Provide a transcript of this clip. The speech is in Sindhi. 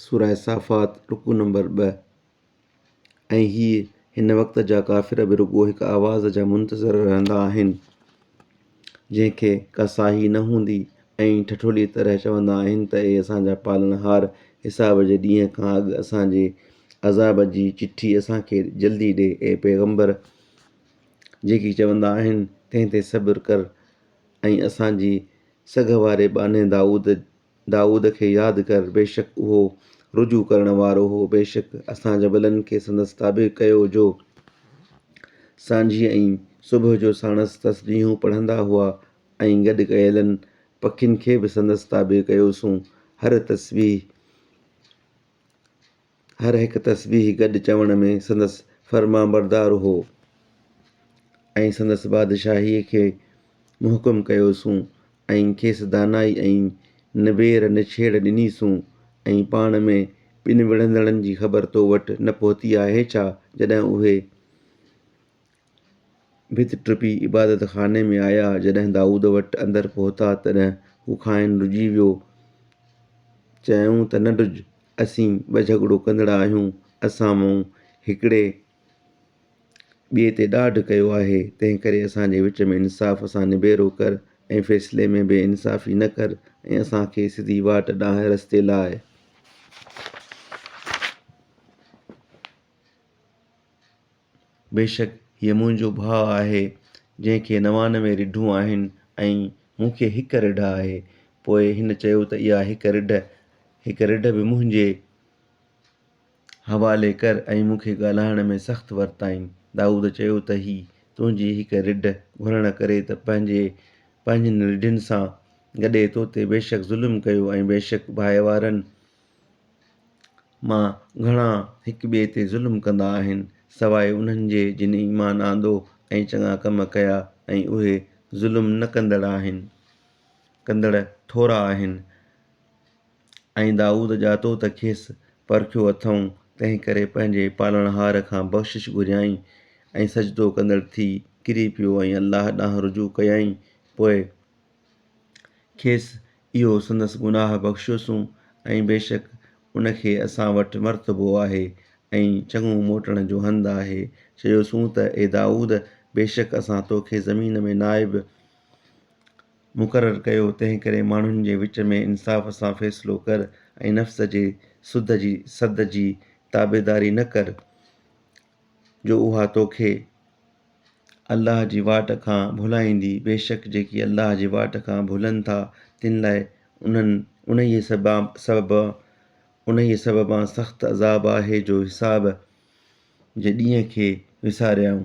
سوره صافات، رڪوع نمبر 2. ۽ هي هن وقت جا ڪافر به رڳو هڪ آواز جا منتظر رهندا آهن، جنهن کي ڪا ساهي نه هوندي ۽ ٺٺوليء طرح چوندا آهن ته اي اسان جا پالڻهار! حساب جي ڏينهن کان اڳ اسان جي عذاب جي چٺي اسان کي جلدي ڏي. اي پيغمبر! جيڪي چوندا آهن، تنهن تي صبر ڪر ۽ اسان جي سگهه واري ٻانهي دائود، دائود، کي ياد ڪر، بيشڪ اهو رجوع ڪرڻ وارو هو، بيشڪ اسان جبلن کي سندس تابع ڪيو جو سانجهيء ۽ صبح جو ساڻس تسبيحون پڙهندا هئا ۽ گڏ ڪيلن پکين کي به سندس تابع ڪيوسون، هر تسبيح. هر هڪ تسبيح گڏ چوڻ ۾ سندس فرمانبردار هو ۽ سندس بادشاهيء کي محڪم ڪيوسون ۽ کيس دانائي ۽ نبير نڇيڙ ڏنيسون ۽ پاڻ ۾ ٻن وڙهندڙن جي خبر تو وٽ نه پهتي آهي ڇا؟ جڏهن اهي ڀت ٽپي عبادت خاني ۾ آيا. جڏهن دائود وٽ اندر پهتا، تڏهن هو کانئن ڊڄي ويو. چيائون ته نه ڊڄ، اسين ٻه جهڳڙو ڪندڙ آهيون. اسان مون هڪڙي ٻئي تي ڏاڍ ڪيو آهي، تنهنڪري اسان جي وچ ۾ انصاف سان نبيرو ڪر ۽ فيصلي ۾ بي انصافي نه ڪر ۽ اسان کي سڌي واٽ ڏانهن رستي لاء. بيشڪ هيء منهنجو ڀاء آهي، جنهن کي 99 رڍون آهن ۽ مون کي هڪ رڍ آهي. پوء هن چيو ته اها هڪ رڍ، هڪ رڍ به منهنجي حوالي ڪر ۽ مون کي ڳالهائڻ ۾ سخت ورتائين. دائود چيو ته هي تنهنجي هڪ رڍ گهرڻ ڪري ته پنهنجي پنهنجين رڍين سان گڏي تو تي بيشڪ ظلم ڪيو ۽ بيشڪ ڀائيوارن مان گهڻا هڪ ٻئي تي ظلم ڪندا آهن، سواء انهن جي جن ايمان آندو ۽ چڱا ڪم ڪيا ۽ اهي ظلم نه ڪندڙ آهن، ڪندڙ ٿورا آهن. ۽ دائود ڄاتو ته کيس پرکيو اٿئون، تنهنڪري پنهنجي پالڻهار کان بخشش گهريائين ۽ سجدو ڪندڙ ٿي ڪري پيو ۽ الله ڏانهن رجوع ڪيائين، پوء. کيس اهو سندس گناهه بخشيوسون ۽ بيشڪ ان کي اسان وٽ مرتبو آهي ۽ چڱو موٽڻ جو هنڌ آهي. چيوسون ته اي دائود! بيشڪ اسان توکي زمين ۾ نائب مقرر ڪيو، تنهنڪري ماڻهن جي وچ ۾ انصاف سان فيصلو ڪر ۽ نفس جي سڌ جي سڌ جي تابعداري نه ڪر، جو اها توکي الله جي واٽ کان ڀلائيندي، بيشڪ جيڪي الله جي واٽ کان ڀلن ٿا تن لاء انهن انهيء سببان انهيء سببان سخت عذاب آهي جو حساب جي ڏينهن کي وساريائون.